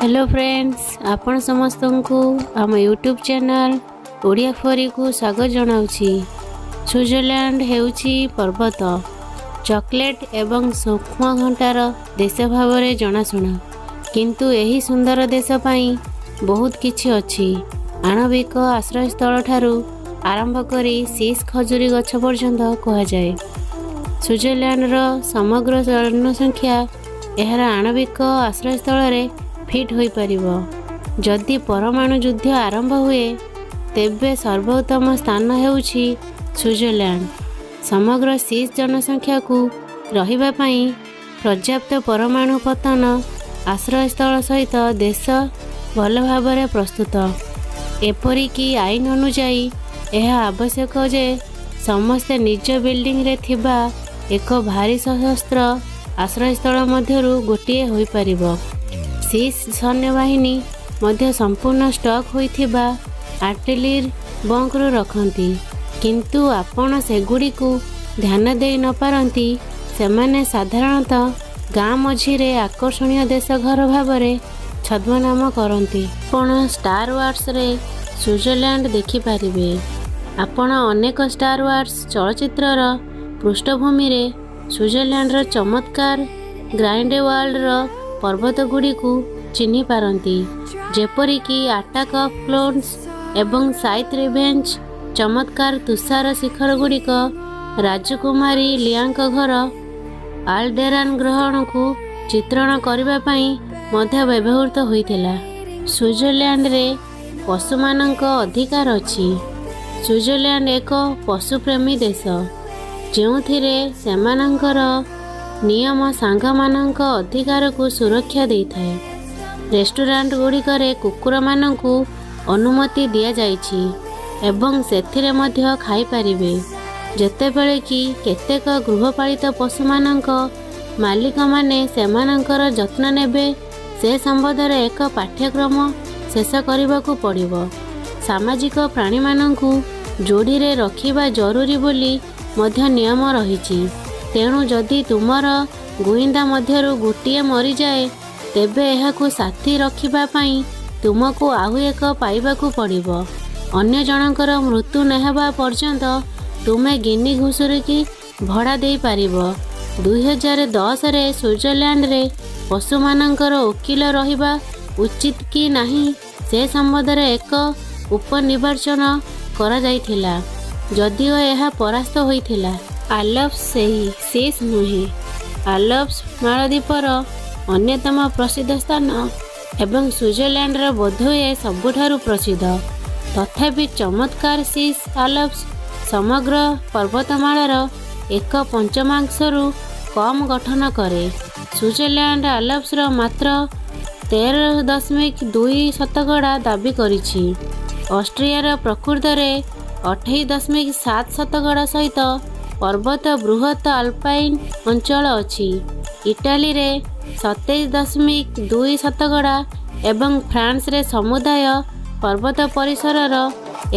Hello friends, ଆପଣ ସମସ୍ତଙ୍କୁ ଆମ ୟୁଟ୍ୟୁବ୍ ଚ୍ୟାନେଲ୍ ଓଡ଼ିଆ ଫରିକୁ ସ୍ୱାଗତ ଜଣାଉଛି। ସୁଇଜରଲ୍ୟାଣ୍ଡ ହେଉଛି ପର୍ବତ, ଚକୋଲେଟ୍ ଏବଂ ସୂକ୍ଷ୍ମ ଘଣ୍ଟାର ଦେଶ ଭାବରେ ଜଣାଶୁଣା। କିନ୍ତୁ ଏହି ସୁନ୍ଦର ଦେଶ ପାଇଁ ବହୁତ କିଛି ଅଛି, ଆଣବିକ ଆଶ୍ରୟସ୍ଥଳଠାରୁ ଆରମ୍ଭ କରି ସ୍ୱିସ୍ ଖଜୁରୀ ଗଛ ପର୍ଯ୍ୟନ୍ତ କୁହାଯାଏ। ସୁଇଜରଲ୍ୟାଣ୍ଡର ସମଗ୍ର ଜନସଂଖ୍ୟା ଏହାର ଆଣବିକ ଆଶ୍ରୟସ୍ଥଳରେ ଫିଟ୍ ହୋଇପାରିବ। ଯଦି ପରମାଣୁ ଯୁଦ୍ଧ ଆରମ୍ଭ ହୁଏ, ତେବେ ସର୍ବୋତ୍ତମ ସ୍ଥାନ ହେଉଛି ସୁଇଜରଲ୍ୟାଣ୍ଡ। ସମଗ୍ର ସ୍ୱିସ୍ ଜନସଂଖ୍ୟାକୁ ରହିବା ପାଇଁ ପର୍ଯ୍ୟାପ୍ତ ପରମାଣୁ ପତନ ଆଶ୍ରୟସ୍ଥଳ ସହିତ ଦେଶ ଭଲ ଭାବରେ ପ୍ରସ୍ତୁତ। ଏପରିକି ଆଇନ ଅନୁଯାୟୀ ଏହା ଆବଶ୍ୟକ ଯେ ସମସ୍ତେ ନିଜ ବିଲ୍ଡିଂରେ ଥିବା ଏକ ଭାରୀ ସଶସ୍ତ୍ର ଆଶ୍ରୟସ୍ଥଳ ମଧ୍ୟରୁ ଗୋଟିଏ ହୋଇପାରିବ। ସ୍ୱିସ୍ ସୈନ୍ୟବାହିନୀ ମଧ୍ୟ ସମ୍ପୂର୍ଣ୍ଣ ଷ୍ଟକ୍ ହୋଇଥିବା ଆର୍ଟିଲିରୀ ବଙ୍କର ରଖନ୍ତି, କିନ୍ତୁ ଆପଣ ସେଗୁଡ଼ିକୁ ଧ୍ୟାନ ଦେଇ ନପାରନ୍ତି। ସେମାନେ ସାଧାରଣତଃ ଗାଁ ମଝିରେ ଆକର୍ଷଣୀୟ ଦେଶ ଘର ଭାବରେ ଛଦ୍ମନାମ କରନ୍ତି। ଆପଣ ଷ୍ଟାର ୱାର୍ସରେ ସୁଇଜରଲ୍ୟାଣ୍ଡ ଦେଖିପାରିବେ। ଆପଣ ଅନେକ ଷ୍ଟାର ୱାର୍ସ ଚଳଚ୍ଚିତ୍ରର ପୃଷ୍ଠଭୂମିରେ ସୁଇଜରଲ୍ୟାଣ୍ଡର ଚମତ୍କାର ଗ୍ରାଇଣ୍ଡେୱାଲ୍ଡର ପର୍ବତଗୁଡ଼ିକୁ ଚିହ୍ନିପାରନ୍ତି, ଯେପରିକି ଆଟାକ୍ ଅଫ୍ କ୍ଲୋନ୍ସ ଏବଂ ସାଇଥ୍ ରିଭେଞ୍ଜ। ଚମତ୍କାର ତୁଷାର ଶିଖରଗୁଡ଼ିକ ରାଜକୁମାରୀ ଲିଆଙ୍କ ଘର ଆଲଡେରାନ୍ ଗ୍ରହଣକୁ ଚିତ୍ରଣ କରିବା ପାଇଁ ମଧ୍ୟ ବ୍ୟବହୃତ ହୋଇଥିଲା। ସୁଇଜରଲ୍ୟାଣ୍ଡରେ ପଶୁମାନଙ୍କ ଅଧିକାର ଅଛି। ସୁଇଜରଲ୍ୟାଣ୍ଡ ଏକ ପଶୁପ୍ରେମୀ ଦେଶ, ଯେଉଁଥିରେ ସେମାନଙ୍କର ନିୟମ ଷାଣ୍ଢମାନଙ୍କ ଅଧିକାରକୁ ସୁରକ୍ଷା ଦେଇଥାଏ। ରେଷ୍ଟୁରାଣ୍ଟଗୁଡ଼ିକରେ କୁକୁରମାନଙ୍କୁ ଅନୁମତି ଦିଆଯାଇଛି ଏବଂ ସେଥିରେ ମଧ୍ୟ ଖାଇପାରିବେ, ଯେତେବେଳେ କି କେତେକ ଗୃହପାଳିତ ପଶୁମାନଙ୍କ ମାଲିକମାନେ ସେମାନଙ୍କର ଯତ୍ନ ନେବେ ସେ ସମ୍ବନ୍ଧରେ ଏକ ପାଠ୍ୟକ୍ରମ ଶେଷ କରିବାକୁ ପଡ଼ିବ। ସାମାଜିକ ପ୍ରାଣୀମାନଙ୍କୁ ଯୋଡ଼ିରେ ରଖିବା ଜରୁରୀ ବୋଲି ମଧ୍ୟ ନିୟମ ରହିଛି। ତେଣୁ ଯଦି ତୁମର ଗୁଇନ୍ଦା ମଧ୍ୟରୁ ଗୋଟିଏ ମରିଯାଏ, ତେବେ ଏହାକୁ ସାଥୀ ରଖିବା ପାଇଁ ତୁମକୁ ଆଉ ଏକ ପାଇବାକୁ ପଡ଼ିବ। ଅନ୍ୟ ଜଣଙ୍କର ମୃତ୍ୟୁ ନହେବା ପର୍ଯ୍ୟନ୍ତ ତୁମେ ଗିନି ଘୁଷୁରିକି ଭଡ଼ା ଦେଇପାରିବ। 2010ରେ ସୁଇଜରଲ୍ୟାଣ୍ଡରେ ପଶୁମାନଙ୍କର ଓକିଲ ରହିବା ଉଚିତ କି ନାହିଁ ସେ ସମ୍ବନ୍ଧରେ ଏକ ଉପନିର୍ବାଚନ କରାଯାଇଥିଲା, ଯଦିଓ ଏହା ପରାସ୍ତ ହୋଇଥିଲା। ଆଲପ୍ସ ସେହି ସ୍ୱିସ୍ ନୁହେଁ। ଆଲପ୍ସ ମାଳଦ୍ୱୀପର ଅନ୍ୟତମ ପ୍ରସିଦ୍ଧ ସ୍ଥାନ ଏବଂ ସୁଇଜରଲ୍ୟାଣ୍ଡର ବୋଧହୁଏ ସବୁଠାରୁ ପ୍ରସିଦ୍ଧ। ତଥାପି, ଚମତ୍କାର ସ୍ୱିସ୍ ଆଲପ୍ସ ସମଗ୍ର ପର୍ବତମାଳାର ଏକ ପଞ୍ଚମାଂଶରୁ କମ୍ ଗଠନ କରେ। ସୁଇଜରଲ୍ୟାଣ୍ଡ ଆଲପ୍ସର ମାତ୍ର 13.2% ଦାବି କରିଛି। ଅଷ୍ଟ୍ରିଆର ପ୍ରକୃତରେ 28.7% ସହିତ ପର୍ବତ ବୃହତ ଆଲପାଇନ୍ ଅଞ୍ଚଳ ଅଛି। ଇଟାଲୀରେ 27.2% ଏବଂ ଫ୍ରାନ୍ସରେ ସମୁଦାୟ ପର୍ବତ ପରିସରର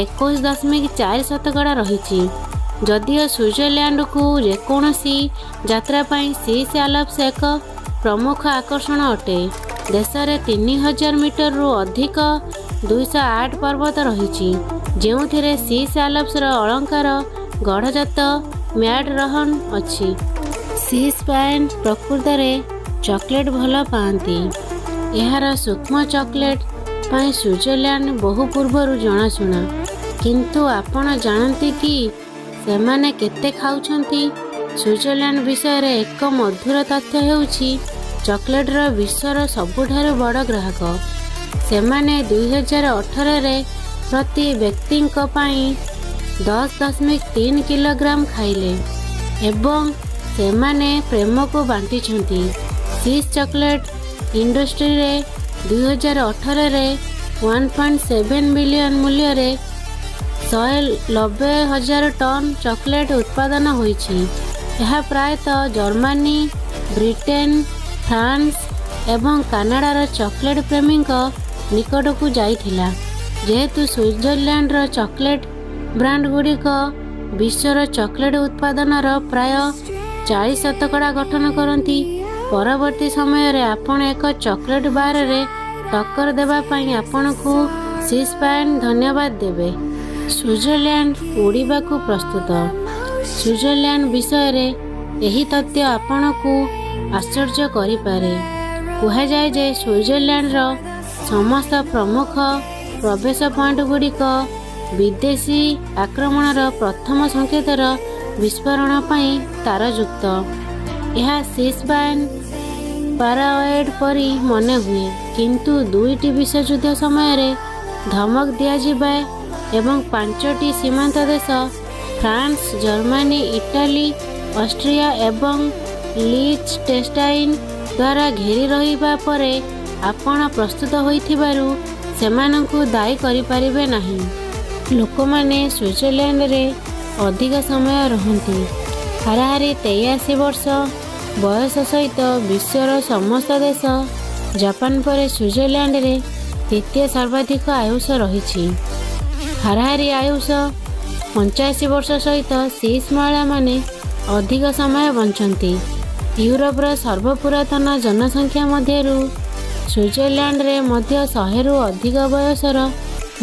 21.4% ରହିଛି। ଯଦିଓ ସୁଇଜରଲ୍ୟାଣ୍ଡକୁ ଯେକୌଣସି ଯାତ୍ରା ପାଇଁ ସ୍ୱିସ୍ ଆଲପ୍ସ ଏକ ପ୍ରମୁଖ ଆକର୍ଷଣ ଅଟେ, ଦେଶରେ 3000 ମିଟରରୁ ଅଧିକ 208 ପର୍ବତ ରହିଛି, ଯେଉଁଥିରେ ସ୍ୱିସ୍ ଆଲପ୍ସର ଅଳଙ୍କାର ଗଡ଼ଜାତ ମ୍ୟାଟରହର୍ନ ଅଛି। ସ୍ୱିସ୍ ପାଏନ୍ ପ୍ରକୃତରେ ଚକୋଲେଟ୍ ଭଲ ପାଆନ୍ତି। ଏହାର ସୂକ୍ଷ୍ମ ଚକୋଲେଟ୍ ପାଇଁ ସୁଇଜରଲ୍ୟାଣ୍ଡ ବହୁ ପୂର୍ବରୁ ଜଣାଶୁଣା। କିନ୍ତୁ ଆପଣ ଜାଣନ୍ତି କି ସେମାନେ କେତେ ଖାଉଛନ୍ତି? ସୁଇଜରଲ୍ୟାଣ୍ଡ ବିଷୟରେ ଏକ ମଧୁର ତଥ୍ୟ ହେଉଛି ଚକୋଲେଟ୍ର ବିଶ୍ୱର ସବୁଠାରୁ ବଡ଼ ଗ୍ରାହକ। ସେମାନେ 2018ରେ ପ୍ରତି ବ୍ୟକ୍ତିଙ୍କ ପାଇଁ 10.3 କିଲୋଗ୍ରାମ ଖାଇଲେ ଏବଂ ସେମାନେ ପ୍ରେମକୁ ବାଣ୍ଟିଛନ୍ତି। ସ୍ୱିସ୍ ଚକୋଲେଟ୍ ଇଣ୍ଡଷ୍ଟ୍ରିରେ 2018ରେ 1.7 ବିଲିୟନ ମୂଲ୍ୟରେ 190,000 ଟନ୍ ଚକୋଲେଟ୍ ଉତ୍ପାଦନ ହୋଇଛି। ଏହା ପ୍ରାୟତଃ ଜର୍ମାନୀ, ବ୍ରିଟେନ, ଫ୍ରାନ୍ସ ଏବଂ କାନାଡ଼ାର ଚକୋଲେଟ୍ ପ୍ରେମୀଙ୍କ ନିକଟକୁ ଯାଇଥିଲା। ଯେହେତୁ ସୁଇଜରଲ୍ୟାଣ୍ଡର ଚକୋଲେଟ୍ ବ୍ରାଣ୍ଡଗୁଡ଼ିକ ବିଶ୍ୱର ଚକୋଲେଟ୍ ଉତ୍ପାଦନର ପ୍ରାୟ 40 ଶତକଡ଼ା ଗଠନ କରନ୍ତି। ପରବର୍ତ୍ତୀ ସମୟରେ ଆପଣ ଏକ ଚକୋଲେଟ୍ ବାରରେ ଟକ୍କର ଦେବା ପାଇଁ ଆପଣଙ୍କୁ ସ୍ୱିସ୍ ଧନ୍ୟବାଦ ଦେବେ। ସୁଇଜରଲ୍ୟାଣ୍ଡ ଉଡ଼ିବାକୁ ପ୍ରସ୍ତୁତ। ସୁଇଜରଲ୍ୟାଣ୍ଡ ବିଷୟରେ ଏହି ତଥ୍ୟ ଆପଣଙ୍କୁ ଆଶ୍ଚର୍ଯ୍ୟ କରିପାରେ। କୁହାଯାଏ ଯେ ସୁଇଜରଲ୍ୟାଣ୍ଡର ସମସ୍ତ ପ୍ରମୁଖ ପ୍ରବେଶ ପଏଣ୍ଟଗୁଡ଼ିକ ବିଦେଶୀ ଆକ୍ରମଣର ପ୍ରଥମ ସଂକେତର ବିସ୍ଫୋରଣ ପାଇଁ ତାରଯୁକ୍ତ। ଏହା ସ୍ୱିସ୍ ପାରାଅଏଡ୍ ପରି ମନେହୁଏ, କିନ୍ତୁ ଦୁଇଟି ବିଶ୍ୱଯୁଦ୍ଧ ସମୟରେ ଧମକ ଦିଆଯିବା ଏବଂ ପାଞ୍ଚଟି ସୀମାନ୍ତ ଦେଶ ଫ୍ରାନ୍ସ, ଜର୍ମାନୀ, ଇଟାଲୀ, ଅଷ୍ଟ୍ରିଆ ଏବଂ ଲିଚଟେନଷ୍ଟାଇନ୍ ଦ୍ୱାରା ଘେରି ରହିବା ପରେ ଆପଣ ପ୍ରସ୍ତୁତ ହୋଇଥିବାରୁ ସେମାନଙ୍କୁ ଦାୟୀ କରିପାରିବେ ନାହିଁ। ଲୋକମାନେ ସୁଇଜରଲ୍ୟାଣ୍ଡରେ ଅଧିକ ସମୟ ରହନ୍ତି, ହାରାହାରି 83 ବର୍ଷ ବୟସ ସହିତ ବିଶ୍ୱର ସମସ୍ତ ଦେଶ ଜାପାନ ପରେ ସୁଇଜରଲ୍ୟାଣ୍ଡରେ ଦ୍ୱିତୀୟ ସର୍ବାଧିକ ଆୟୁଷ ରହିଛି। ହାରାହାରି ଆୟୁଷ 85 ବର୍ଷ ସହିତ ସ୍ୱିସ୍ ମହିଳାମାନେ ଅଧିକ ସମୟ ବଞ୍ଚନ୍ତି। ୟୁରୋପର ସର୍ବପୁରାତନ ଜନସଂଖ୍ୟା ମଧ୍ୟରୁ ସୁଇଜରଲ୍ୟାଣ୍ଡରେ ମଧ୍ୟ 100ରୁ ଅଧିକ ବୟସର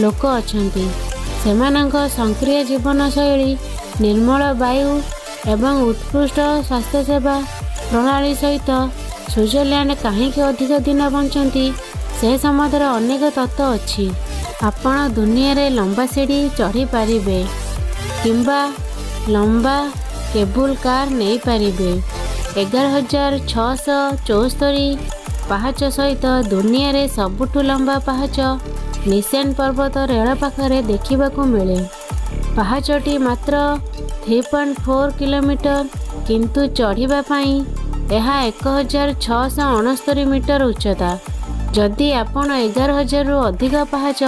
ଲୋକ ଅଛନ୍ତି। ସେମାନଙ୍କ ସକ୍ରିୟ ଜୀବନଶୈଳୀ, ନିର୍ମଳ ବାୟୁ ଏବଂ ଉତ୍କୃଷ୍ଟ ସ୍ୱାସ୍ଥ୍ୟସେବା ପ୍ରଣାଳୀ ସହିତ ସୁଇଜରଲ୍ୟାଣ୍ଡ କାହିଁକି ଅଧିକ ଦିନ ବଞ୍ଚନ୍ତି ସେ ସମ୍ବନ୍ଧରେ ଅନେକ ତତ୍ତ୍ୱ ଅଛି। ଆପଣ ଦୁନିଆରେ ଲମ୍ବା ସିଡ଼ି ଚଢ଼ିପାରିବେ କିମ୍ବା ଲମ୍ବା କେବୁଲ୍ କାର୍ ନେଇପାରିବେ। 11,674 ପାହାଚ ସହିତ ଦୁନିଆରେ ସବୁଠୁ ଲମ୍ବା ପାହାଚ ନିସେନ୍ ପର୍ବତ ରେଳ ପାଖରେ ଦେଖିବାକୁ ମିଳେ। ପାହାଚଟି ମାତ୍ର 3.4 କିଲୋମିଟର, କିନ୍ତୁ ଚଢ଼ିବା ପାଇଁ ଏହା 1669 ମିଟର ଉଚ୍ଚତା। ଯଦି ଆପଣ 11,000ରୁ ଅଧିକ ପାହାଚ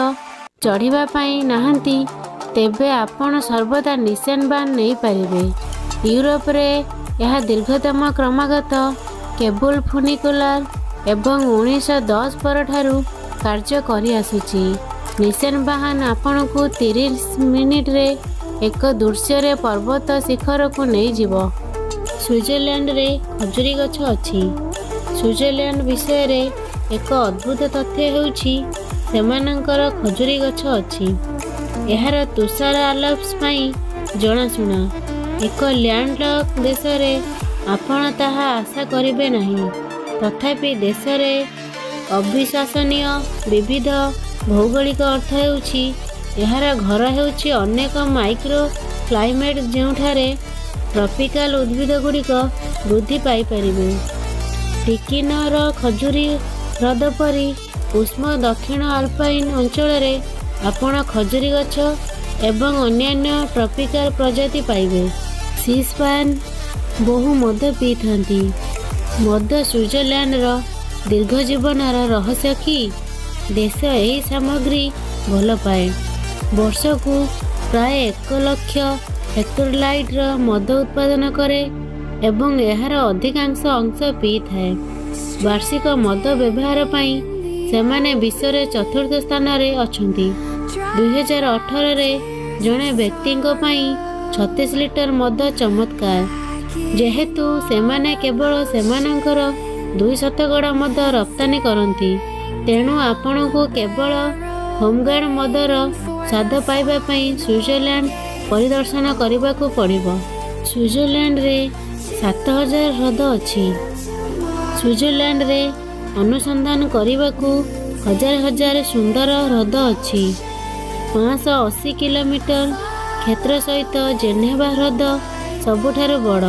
ଚଢ଼ିବା ପାଇଁ ନାହାନ୍ତି, ତେବେ ଆପଣ ସର୍ବଦା ନିସେନ୍ ବାନ୍ ନେଇପାରିବେ। ୟୁରୋପରେ ଏହା ଦୀର୍ଘତମ କ୍ରମାଗତ କେବୁଲ୍ ଫୁନିକୁଲାର ଏବଂ 1910 ପରଠାରୁ କାର୍ଯ୍ୟ କରିଆସୁଛି। ନିସେନ୍ ବାହାନ ଆପଣଙ୍କୁ 30 ମିନିଟରେ ଏକ ଦୃଶ୍ୟରେ ପର୍ବତ ଶିଖରକୁ ନେଇଯିବ। ସୁଇଜରଲ୍ୟାଣ୍ଡରେ ଖଜୁରୀ ଗଛ ଅଛି। ସୁଇଜରଲ୍ୟାଣ୍ଡ ବିଷୟରେ ଏକ ଅଦ୍ଭୁତ ତଥ୍ୟ ହେଉଛି ସେମାନଙ୍କର ଖଜୁରୀ ଗଛ ଅଛି। ଏହାର ତୁଷାର ଆଲପ୍ସ ପାଇଁ ଜଣାଶୁଣା। ଏକ ଲ୍ୟାଣ୍ଡଲକ୍ ଦେଶରେ ଆପଣ ତାହା ଆଶା କରିବେ ନାହିଁ। ତଥାପି ଦେଶରେ ଅବିଶ୍ୱସନୀୟ ବିବିଧ ଭୌଗୋଳିକ ଅର୍ଥ ହେଉଛି ଏହାର ଘର ହେଉଛି ଅନେକ ମାଇକ୍ରୋ କ୍ଲାଇମେଟ୍ ଯେଉଁଠାରେ ଟ୍ରପିକାଲ ଉଦ୍ଭିଦଗୁଡ଼ିକ ବୃଦ୍ଧି ପାଇପାରିବେ। ଟିକିନୋର ଖଜୁରୀ ହ୍ରଦ ପରି ଉଷ୍ମ ଦକ୍ଷିଣ ଆଲପାଇନ୍ ଅଞ୍ଚଳରେ ଆପଣ ଖଜୁରୀ ଗଛ ଏବଂ ଅନ୍ୟାନ୍ୟ ଟ୍ରପିକାଲ ପ୍ରଜାତି ପାଇବେ। ସ୍ୱିସ୍ମାନେ ବହୁ ମଦ ପିଇଥାନ୍ତି। ମଦ ସୁଇଜରଲ୍ୟାଣ୍ଡର ଦୀର୍ଘ ଜୀବନର ରହସ୍ୟ କି? ଦେଶ ଏହି ସାମଗ୍ରୀ ଭଲ ପାଏ। ବର୍ଷକୁ ପ୍ରାୟ 1 ଲକ୍ଷ ହେକ୍ଟୋଲାଇଟର ମଦ ଉତ୍ପାଦନ କରେ ଏବଂ ଏହାର ଅଧିକାଂଶ ଅଂଶ ପିଇଥାଏ। ବାର୍ଷିକ ମଦ ବ୍ୟବହାର ପାଇଁ ସେମାନେ ବିଶ୍ୱରେ ଚତୁର୍ଥ ସ୍ଥାନରେ ଅଛନ୍ତି। 2018ରେ ଜଣେ ବ୍ୟକ୍ତିଙ୍କ ପାଇଁ 36 ଲିଟର ମଦ। ଚମତ୍କାର, ଯେହେତୁ ସେମାନେ କେବଳ ସେମାନଙ୍କର 2 ଶତକଡ଼ା ମଦ ରପ୍ତାନି କରନ୍ତି, ତେଣୁ ଆପଣଙ୍କୁ କେବଳ ହୋମଗାର୍ଡ ମଦର ସ୍ୱାଦ ପାଇବା ପାଇଁ ସୁଇଜରଲ୍ୟାଣ୍ଡ ପରିଦର୍ଶନ କରିବାକୁ ପଡ଼ିବ। ସୁଇଜରଲ୍ୟାଣ୍ଡରେ 7000 ହ୍ରଦ ଅଛି। ସୁଇଜରଲ୍ୟାଣ୍ଡରେ ଅନୁସନ୍ଧାନ କରିବାକୁ ହଜାର ହଜାର ସୁନ୍ଦର ହ୍ରଦ ଅଛି। 580 କିଲୋମିଟର କ୍ଷେତ୍ର ସହିତ ଜେନେଭା ହ୍ରଦ ସବୁଠାରୁ ବଡ଼,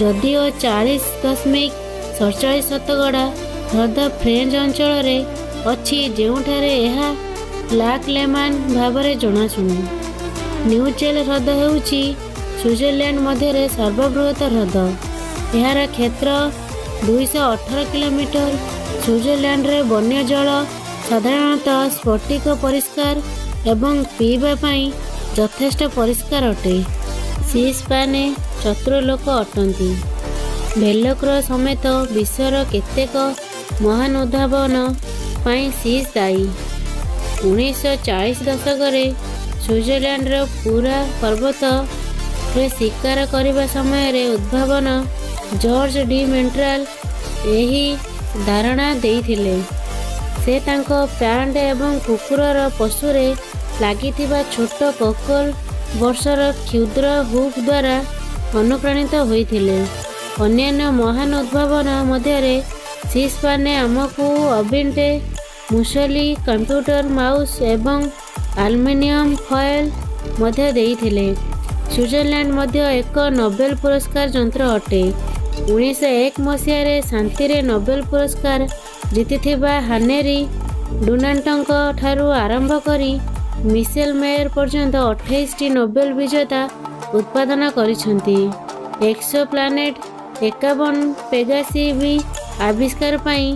ଯଦିଓ 40.47 ଶତକଡ଼ା ହ୍ରଦ ଫ୍ରେଞ୍ଚ ଅଞ୍ଚଳରେ ଅଛି, ଯେଉଁଠାରେ ଏହା ଲାକ୍ ଲେମାନ୍ ଭାବରେ ଜଣାଶୁଣା। ନ୍ୟୁଚେଲ୍ ହ୍ରଦ ହେଉଛି ସୁଇଜରଲ୍ୟାଣ୍ଡ ମଧ୍ୟରେ ସର୍ବବୃହତ ହ୍ରଦ। ଏହାର କ୍ଷେତ୍ର 218 କିଲୋମିଟର। ସୁଇଜରଲ୍ୟାଣ୍ଡରେ ବନ୍ୟ ଜଳ ସାଧାରଣତଃ ସ୍ଫଟିକ ପରିଷ୍କାର ଏବଂ ପିଇବା ପାଇଁ ଯଥେଷ୍ଟ ପରିଷ୍କାର ଅଟେ। ସ୍ୱିସ୍ମାନେ ଚତୁର ଲୋକ ଅଟନ୍ତି। ଭେଲକ୍ରୋ ସମେତ ବିଶ୍ୱର କେତେକ ମହାନ ଉଦ୍ଭାବନ ପାଇଁ ସ୍ୱିସ୍ ଦାୟୀ। 1940 ଦଶକରେ ସୁଇଜରଲ୍ୟାଣ୍ଡର ପୁରା ପର୍ବତ ରେ ଶିକାର କରିବା ସମୟରେ ଉଦ୍ଭାବନ ଜର୍ଜ ଡି ମେଣ୍ଟ୍ରାଲ ଏହି ଧାରଣା ଦେଇଥିଲେ। ସେ ତାଙ୍କ ପ୍ୟାଣ୍ଟ ଏବଂ କୁକୁରର ପଶୁରେ ଲାଗିଥିବା ଛୋଟ କକଲ ବର୍ଷର କ୍ଷୁଦ୍ର ହୁକ୍ ଦ୍ୱାରା ଅନୁପ୍ରାଣିତ ହୋଇଥିଲେ। ଅନ୍ୟାନ୍ୟ ମହାନ ଉଦ୍ଭାବନ ମଧ୍ୟରେ ସି-ସ୍ପାନେ ଆମକୁ ଅବିଣ୍ଟେ ମୁସଲି, କମ୍ପ୍ୟୁଟର ମାଉସ୍ ଏବଂ ଆଲୁମିନିୟମ ଫଏଲ୍ ମଧ୍ୟ ଦେଇଥିଲେ। ସୁଇଜରଲ୍ୟାଣ୍ଡ ମଧ୍ୟ ଏକ ନୋବେଲ ପୁରସ୍କାର ଯନ୍ତ୍ର ଅଟେ। 1901 ମସିହାରେ ଶାନ୍ତିରେ ନୋବେଲ ପୁରସ୍କାର ଜିତିଥିବା ହେନେରୀ ଡୁନାଣ୍ଟଙ୍କ ଠାରୁ ଆରମ୍ଭ କରି ମିସେଲ ମେୟର ପର୍ଯ୍ୟନ୍ତ 28ଟି ନୋବେଲ ବିଜେତା ଉତ୍ପାଦନ କରିଛନ୍ତି। ଏକ୍ସୋପ୍ଲାନେଟ୍ 51 ପେଗାସି ବି ଆବିଷ୍କାର ପାଇଁ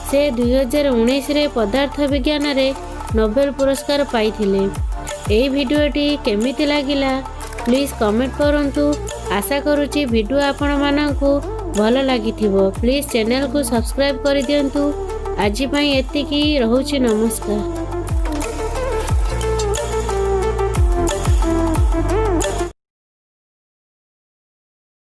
ସେ 2019ରେ ପଦାର୍ଥ ବିଜ୍ଞାନରେ ନୋବେଲ ପୁରସ୍କାର ପାଇଥିଲେ। ଏହି ଭିଡ଼ିଓଟି କେମିତି ଲାଗିଲା, ପ୍ଲିଜ୍ କମେଣ୍ଟ କରନ୍ତୁ। ଆଶା କରୁଛି ଭିଡ଼ିଓ ଆପଣମାନଙ୍କୁ ଭଲ ଲାଗିଥିବ। ପ୍ଲିଜ୍ ଚ୍ୟାନେଲକୁ ସବସ୍କ୍ରାଇବ୍ କରିଦିଅନ୍ତୁ। ଆଜି ପାଇଁ ଏତିକି ରହୁଛି। ନମସ୍କାର।